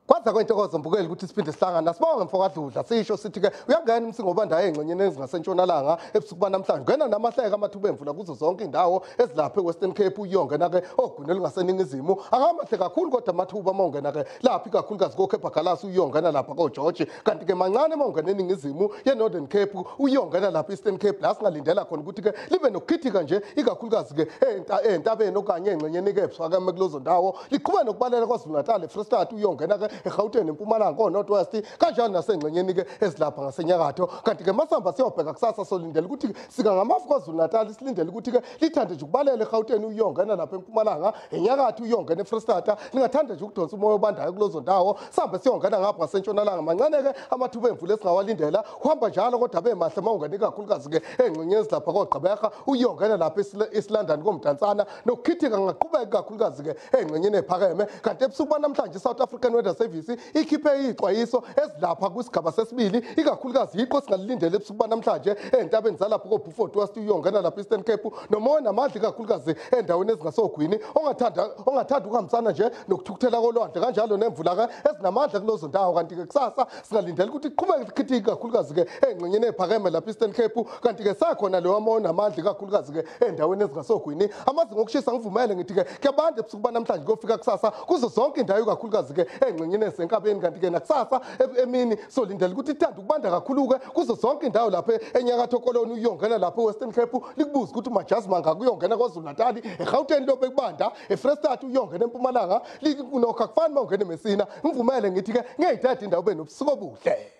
Kwaza kwentokozo mbukeli ukuthi siphinde sihlangana. Sibonge mfokaDludla, sisho sithi ke uyangena umsingo obandayo engxenyeni ezingasentshonalanga ebusuku banamhlanje. Ungena namahleka amathuba emvula kuzo zonke indawo ezilapha eWestern Cape, uyongena ke ogwini olungaseningizimu. Akamahle kakhulu kodwa amathuba mawungena ke lapha ikakhulukazi koCape Agulhas, uyongena lapha koGeorge. Kanti ke mancane mawungena eningizimu yeNorthern Cape, uyongena lapha Eastern Cape, la singalindela khona ukuthi ke libe nokukhithika nje ikakhulukazi ke entabeni okanye engxenyeni ke ephakeme kulezo ndawo. Liqhubeka nokubalela KwaZulu Natal, eFree State, uyongena ke eGauteng, eMpumalanga, ko-North West, kanjalo nasengxenyeni ke ezilapha ngasenyakatho. Kanti ke masihamba siyobheka kusasa, solindele ukuthi sika ngamafu KwaZulu Natal, silindele ukuthi ke lithande nje ukubalela eGauteng, uyongena lapha eMpumalanga, enyakatho, uyongena eFree State, lingathanda nje ukudonsa umoya obandayo kulezo ndawo. Sihambe siyongena ngapha ngasentshonalanga, mancane ke amathuba emvula esingawalindela, uhamba njalo kodwa bemahle mawungena ikakhulukazi ke engxenyeni ezilapha koGqeberha, uyongena lapha eSilandani koMdantsana, nokukhithika ngaqhubeka ikakhulukazi ke engxenyeni ephakeme. Kanti ebusuku banamhlanje i-South African Weather Service ikhiphe iy'xwayiso ezilapha kwisigaba sesibili, ikakhulukazi yiqo singalilindele ebusuku banamhlanje ey'ntabeni zalapho ko-Beaufort West, uyongena lapha Eastern Cape, nomoya namandla ikakhulukazi endaweni ezingasogwini ongathanda ukuhambisana nje nokuthukuthela kolwandle, kanjalo nemvula ke ezinamandla kulezo ndawo. Kanti-ke kusasa singalindela ukuthi iqhubeke ikhithike ikakhulukazi-ke engxenyeni ephakeme lapha Eastern Cape. Kanti-ke sakhona leyo moya namandla ikakhulukazi-ke endaweni ezingasogwini. Amazinga okushisa, ngivumele ngithi-ke kuyabanda ebusuku banamhlanje kuyofika kusasa kuzo zonke indawo ikakhulukazi-ke engxenyeni esenkabeni. Kanti-ke nakusasa emini solindela ukuthi ithande ukubanda kakhulu-ke kuzo zonke indawo lapha enyakatho koloni, uyongena lapha e-Western Cape, likubuze ukuthi umajazi mangaka uyongena KwaZulu Natal, eGauteng lobe kubanda, eFree State, uyongena eMpumalanga, nokho akufani uma ungena eMessina. Ngivumele ngithi-ke ngeyithatha indawo, ube nobusuku obuhle.